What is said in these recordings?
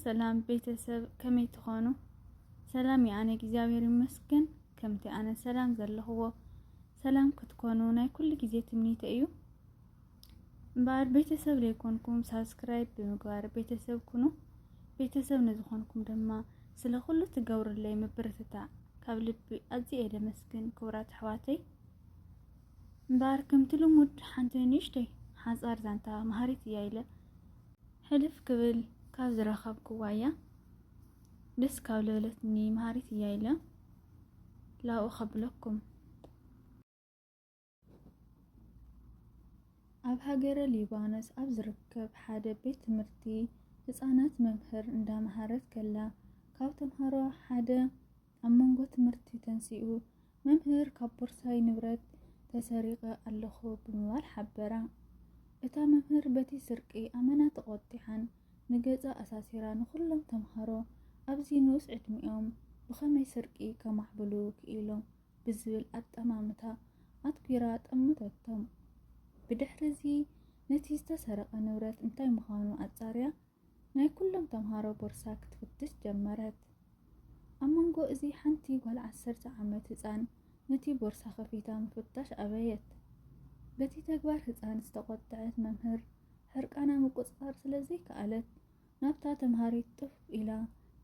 ሰላም ቤተሰብ፣ ከመይ ትኾኑ? ሰላም እየ ኣነ፣ እግዚኣብሔር ይመስገን። ከምቲ ኣነ ሰላም ዘለኽዎ ሰላም ክትኮኑ ናይ ኩሉ ግዜ ትምኒተ እዩ። እምበኣር ቤተሰብ ዘይኮንኩም ሳብስክራይብ ብምግባር ቤተሰብ ኩኑ። ቤተሰብ ንዝኾንኩም ድማ ስለ ኩሉ ትገብሩለይ ምብርትታዕ ካብ ልቢ ኣዝየ እየ ደመስግን ክቡራት ኣሕዋተይ። እምበኣር ከምቲ ልሙድ ሓንቲ ንእሽተይ ሓጻር ዛንታ መሃሪት እያ ኢለ ሕልፍ ክብል ካብ ዝረኸብክዋ እያ። ደስ ካብ ለበለትኒ መሃሪት እያ ኢለ ላኡ ከብለኩም። ኣብ ሃገረ ሊባኖስ ኣብ ዝርከብ ሓደ ቤት ትምህርቲ ህጻናት መምህር እንዳመሃረት ከላ ካብ ተምሃሮ ሓደ ኣብ መንጎ ትምህርቲ ተንሲኡ መምህር ካብ ቦርሳይ ንብረት ተሰሪቐ ኣለኹ ብምባል ሓበራ። እታ መምህር በቲ ስርቂ ኣመና ተቖጢዓን ንገጻ ኣሳሲራ ንኹሎም ተምሃሮ ኣብዚ ንኡስ ዕድሚኦም ብኸመይ ስርቂ ከማዕብሉ ክኢሎም ብዝብል ኣጠማምታ ኣትኲራ ጠመተቶም። ብድሕሪ እዚ ነቲ ዝተሰረቐ ንብረት እንታይ ምዃኑ ኣጻርያ ናይ ኩሎም ተምሃሮ ቦርሳ ክትፍትሽ ጀመረት። ኣብ መንጎ እዚ ሓንቲ ጓል ዓሰርተ ዓመት ህጻን ነቲ ቦርሳ ከፊታ ምፍታሽ ኣበየት። በቲ ተግባር ህጻን ዝተቖጥዐት መምህር ሕርቃና ምቁጽጻር ስለ ዘይከኣለት ናብታ ተምሃሪት ጡፍ ኢላ፣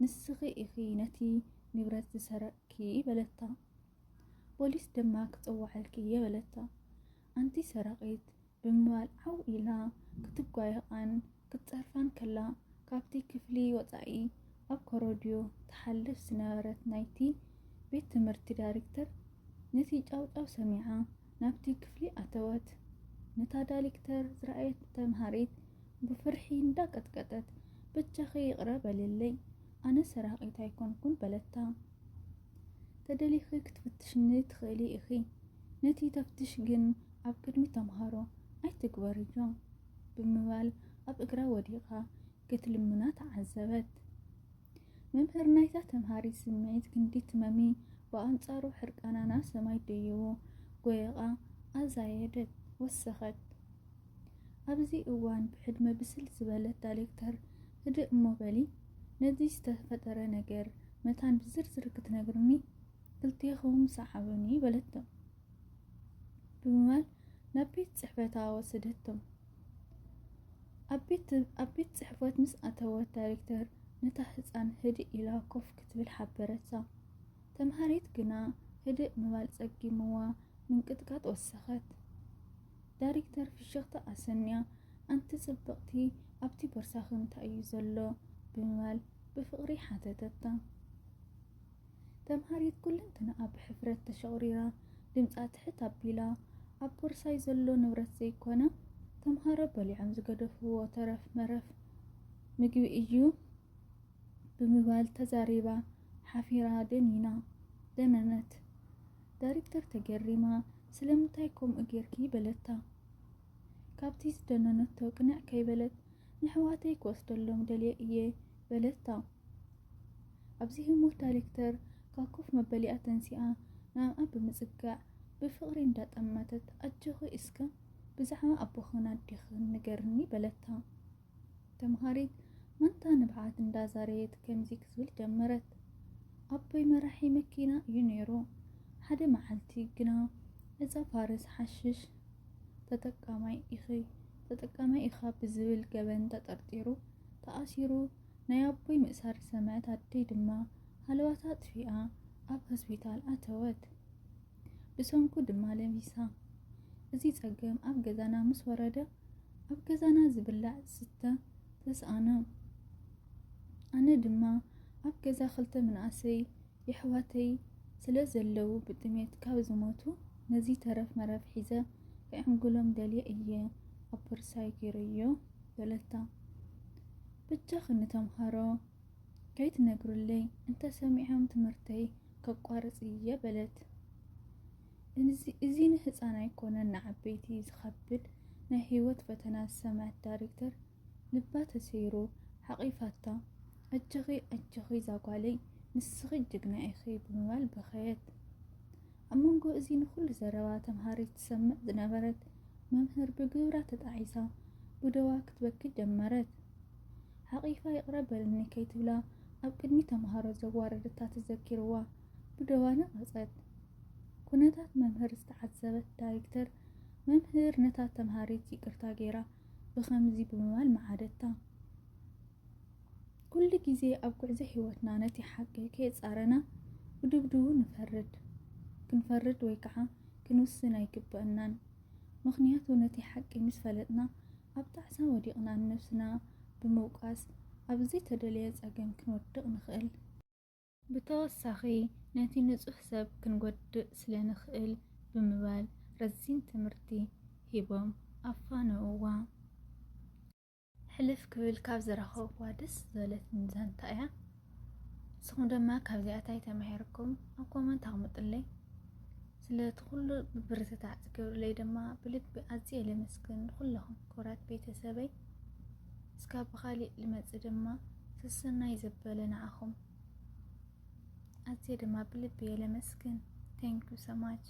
"ንስኺ ኢኺ ነቲ ንብረት ዝሰረቕኪ" በለታ። "ፖሊስ ድማ ክጽውዓልኪ እየ" በለታ። "ኣንቲ ሰራቒት" ብምባል ዓው ኢላ ክትጓየቓን ክትጸርፋን ከላ፣ ካብቲ ክፍሊ ወጻኢ ኣብ ኮሮድዮ ትሓልፍ ዝነበረት ናይቲ ቤት ትምህርቲ ዳይሬክተር ነቲ ጫውጫው ሰሚዓ ናብቲ ክፍሊ ኣተወት። ነታ ዳይሬክተር ዝረኣየት ተምሃሪት ብፍርሒ እንዳቀጥቀጠት፣ "በጃኺ ይቕረ በልለይ፣ ኣነ ሰራቒት ኣይኮንኩን" በለታ። "ተደሊኺ ክትፍትሽኒ ትኽእሊ ኢኺ፣ ነቲ ተፍትሽ ግን ኣብ ቅድሚ ተምሃሮ ኣይትግበርዮ" ብምባል ኣብ እግራ ወዲቓ ክትልምና ተዓዘበት። መምህር ናይታ ተምሃሪት ስምዒት ክንዲ ትመሚ፣ ብኣንጻሩ ሕርቃና ናብ ሰማይ ደይቡ ጎየቓ ኣዛየደት፣ ወሰኸት። ኣብዚ እዋን ብዕድመ ብስል ዝበለት ዳይሬክተር፣ "ህድእ እሞ በሊ፣ ነዚ ዝተፈጠረ ነገር መታን ብዝርዝር ክትነግርኒ ክልቴኹም ሰዓቡኒ" በለቶም። ብምባል ናብ ቤት ጽሕፈታ ወሰደቶም። ኣብ ቤት ኣብ ቤት ጽሕፈት ምስ ኣተወት ዳይሬክተር ነታ ህጻን ህድእ ኢላ ኮፍ ክትብል ሓበረታ። ተምሃሪት ግና ህድእ ምባል ጸጊምዋ ምንቅጥቃጥ ወሰኸት። ዳይሬክተር ፍሽኽታ ኣሰንያ፣ "ኣንቲ ጽብቕቲ፣ ኣብቲ ቦርሳኺ እንታይ እዩ ዘሎ?" ብምባል ብፍቕሪ ሓተተታ። ተምሃሪት ኩለንትናኣ ብሕፍረት ተሸቑሪራ ድምጻ ትሕት ኣቢላ፣ "ኣብ ቦርሳይ ዘሎ ንብረት ዘይኮነ ተምሃሮ በሊዖም ዝገደፍዎ ተረፍ መረፍ ምግቢ እዩ" ብምባል ተዛሪባ ሓፊራ ደኒና ደነነት። ዳይሬክተር ተገሪማ፣ "ስለምንታይ ከምኡ ጌርኪ?" በለታ። ካብቲ ዝደነነቶ ቅንዕ ከይበለት፣ "ንኣሕዋተይ ክወስደሎም ደልየ እየ" በለታ። ኣብዚ ህሞት ዳይሬክተር ካብ ኮፍ መበሊኣ ተንሲኣ ናብኣ ብምጽጋዕ ብፍቕሪ እንዳጠመተት፣ "ኣጆኺ እስከ ብዛዕባ ኣቦኽን ኣዴኽን ንገርኒ" በለታ። ተምሃሪት ማንታ ንብዓት እንዳዛረየት ከምዚ ክትብል ጀመረት። ኣቦይ መራሒ መኪና እዩ ነይሩ። ሓደ መዓልቲ ግና "እዛ ፋርስ ሓሽሽ ተጠቃማይ ኢኺ፣ ተጠቃማይ ኢኻ" ብዝብል ገበን ተጠርጢሩ ተኣሲሩ። ናይ ኣቦይ ምእሳር ዝሰምዐት ኣደይ ድማ ሃለዋታ ኣጥፊኣ ኣብ ሆስፒታል ኣተወት። ብሰንኩ ድማ ለቢሳ። እዚ ጸገም ኣብ ገዛና ምስ ወረደ፣ ኣብ ገዛና ዝብላዕ ዝስተ ተስኣነ። ኣነ ድማ ኣብ ገዛ ክልተ መናእሰይ የሕዋተይ ስለ ዘለዉ ብጥሜት ካብ ዝሞቱ ነዚ ተረፍ መረፍ ሒዘ ክዕንግሎም ደልየ እየ ኣብ ቦርሳይ ገይረዮ በለታ። በጃኺ ንተምሃሮ ከይትነግሩለይ፣ እንተሰሚዖም ትምህርተይ ከቋርጽ እየ በለት። እዚ ንህጻን ኣይኮነን ንዓበይቲ ዝኸብድ ናይ ህይወት ፈተና ዝሰምዐት ዳይሬክተር ልባ ተሰይሩ ሓቒፋታ። ኣጆኺ ኣጆኺ ዛጓለይ፣ ንስኺ ጅግና ኢኺ ብምባል በኸየት። ኣብ መንጎ እዚ ንኹሉ ዘረባ ተምሃሪት ትሰምዕ ዝነበረት መምህር ብግብራ ተጣዒሳ ብደዋ ክትበኪ ጀመረት። ሓቒፋ ይቕረ በልኒ ከይትብላ ኣብ ቅድሚ ተምሃሮ ዘዋረደታ ተዘኪርዋ ብደዋ ነቐጸት። ኩነታት መምህር ዝተዓዘበት ዳይሬክተር፣ መምህር ነታ ተምሃሪት ይቅርታ ገይራ ብኸምዚ ብምባል መዓደታ። ኩሉ ግዜ ኣብ ጉዕዞ ህይወትና ነቲ ሓቂ ከየጻረና ብድብድቡ ንፈርድ። ክንፈርድ ወይ ከዓ ክንውስን ኣይግበአናን። ምኽንያቱ ነቲ ሓቂ ምስ ፈለጥና ኣብ ጣዕሳ ወዲቕና ንነብስና ብምውቃስ ኣብ ዘይተደለየ ጸገም ክንወድቕ ንኽእል። ብተወሳኺ ነቲ ንጹህ ሰብ ክንጎድእ ስለ ንኽእል ብምባል ረዚን ትምህርቲ ሂቦም ኣፋነውዋ። ሕልፍ ክብል ካብ ዝረኸብኩዋ ደስ ዝበለትኒ ዛንታ እያ። ንስኹም ድማ ካብዚኣ ታይ ተማሂርኩም ኣብ ኮመንት ኣቕምጡለይ። ስለቲ ኩሉ ምብርትታዕ ትገብሩለይ ድማ ብልቢ ኣዝየ ለመስግን ንኹለኹም ክቡራት ቤተሰበይ። እስካብ ብኻሊእ ልመጽእ ድማ ሰሰናይ ዘበለ ንዓኹም። ኣዝየ ድማ ብልቢ እየ ለመስግን። Thank you so much።